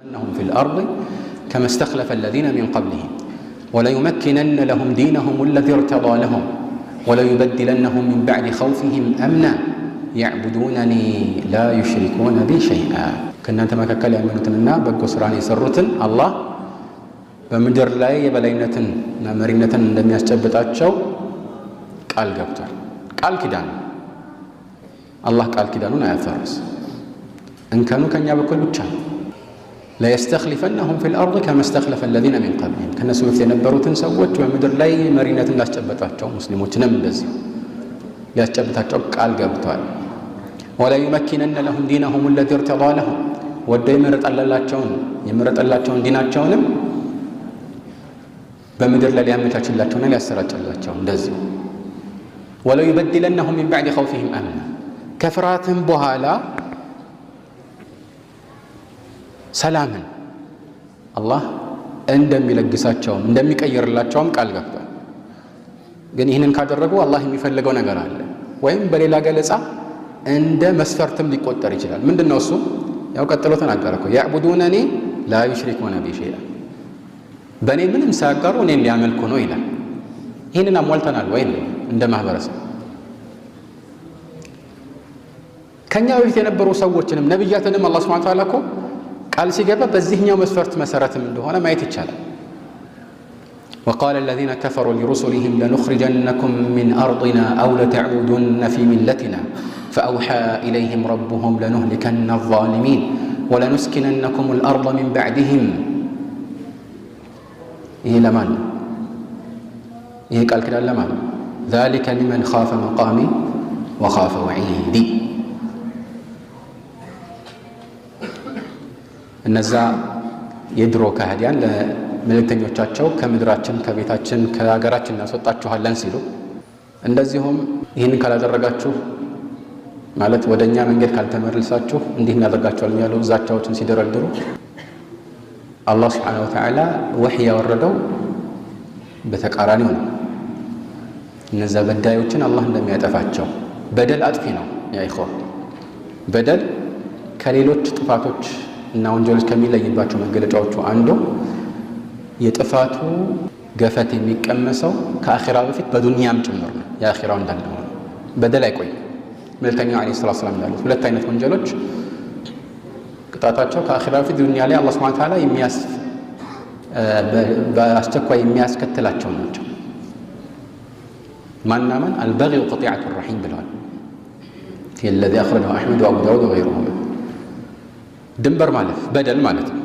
لهم في الأرض كما استخلف الذين من قبلهم وليمكنن لهم دينهم الذي ارتضى لهم وليبدلنهم من بعد خوفهم أمنا يعبدونني لا يشركون بي شيئا። ከእናንተ መካከል ያመኑትንና በጎ ስራን የሰሩትን አላህ በምድር ላይ የበላይነትን እና መሪነትን እንደሚያስጨብጣቸው ቃል ገብቷል። ቃል ኪዳን፣ አላህ ቃል ኪዳኑን አያፈርስ። እንከኑ ከእኛ በኩል ብቻ ነው። ليستخلفنهم في الأرض كما استخلف الذين من قبلهم፣ ከእነሱ በፊት የነበሩትን ሰዎች በምድር ላይ መሪነት እንዳስጨበጣቸው ሙስሊሞችንም እንደዚሁ ሊያስጨብጣቸው ቃል ገብቷል። وليمكنن لهم دينهم الذي ارتضى لهم፣ ወደው የመረጠላቸውን ዲናቸውንም በምድር ላይ ሊያመቻችላቸውና ሊያሰራጭላቸው እንደዚሁ። وليبدلنهم من بعد خوفهم أمنا፣ ከፍርሃትም በኋላ ሰላምን አላህ እንደሚለግሳቸውም እንደሚቀይርላቸውም ቃል ገብቷል። ግን ይህንን ካደረጉ አላህ የሚፈልገው ነገር አለ። ወይም በሌላ ገለጻ እንደ መስፈርትም ሊቆጠር ይችላል። ምንድን ነው እሱ? ያው ቀጥሎ ተናገረ እኮ፣ يعبدونني لا يشركون بي شيئا፣ በእኔ ምንም ሳያጋሩ እኔን ሊያመልኩ ነው ይላል። ይህንን አሟልተናል ወይ እንደ ማህበረሰብ? ከኛ በፊት የነበሩ ሰዎችንም ነቢያትንም አላህ سبحانه وتعالى እኮ ቃል ሲገባ በዚህኛው መስፈርት መሰረትም እንደሆነ ማየት ይቻላል። وقال الذين كفروا لرسلهم لنخرجنكم من أرضنا أو لتعودن في ملتنا فأوحى إليهم ربهم لنهلكن الظالمين ولنسكننكم الأرض من بعدهم። ይሄ ለማን ነው? ይሄ ቃል ኪዳን ለማን ነው? ذلك لمن خاف مقامي وخاف وعيد። እነዛ የድሮ ከሃዲያን ለመልእክተኞቻቸው ከምድራችን፣ ከቤታችን፣ ከሀገራችን እናስወጣችኋለን ሲሉ፣ እንደዚሁም ይህንን ካላደረጋችሁ፣ ማለት ወደ እኛ መንገድ ካልተመልሳችሁ እንዲህ እናደርጋችኋለን ያሉ ዛቻዎችን ሲደረድሩ አላህ سبحانه وتعالى ወሕይ ያወረደው በተቃራኒው ነው። እነዛ በዳዮችን አላህ እንደሚያጠፋቸው። በደል አጥፊ ነው። يا إخوة፣ በደል ከሌሎች ጥፋቶች እና ወንጀሎች ከሚለይባቸው መገለጫዎቹ አንዱ የጥፋቱ ገፈት የሚቀመሰው ከአኺራ በፊት በዱንያም ጭምር ነው። የአኺራው እንዳለ ሆኖ በደል አይቆይም። መልእክተኛው عليه الصلاة والسلام እንዳሉት ሁለት አይነት ወንጀሎች ቅጣታቸው ከአኺራ በፊት ዱንያ ላይ አላህ سبحانه وتعالى በአስቸኳይ የሚያስከትላቸው ናቸው። ማናመን البغي وقطيعة الرحم ብለዋል። الذي أخرجه أحمد وأبو داود وغيرهما። ድንበር ማለፍ በደል ማለት ነው።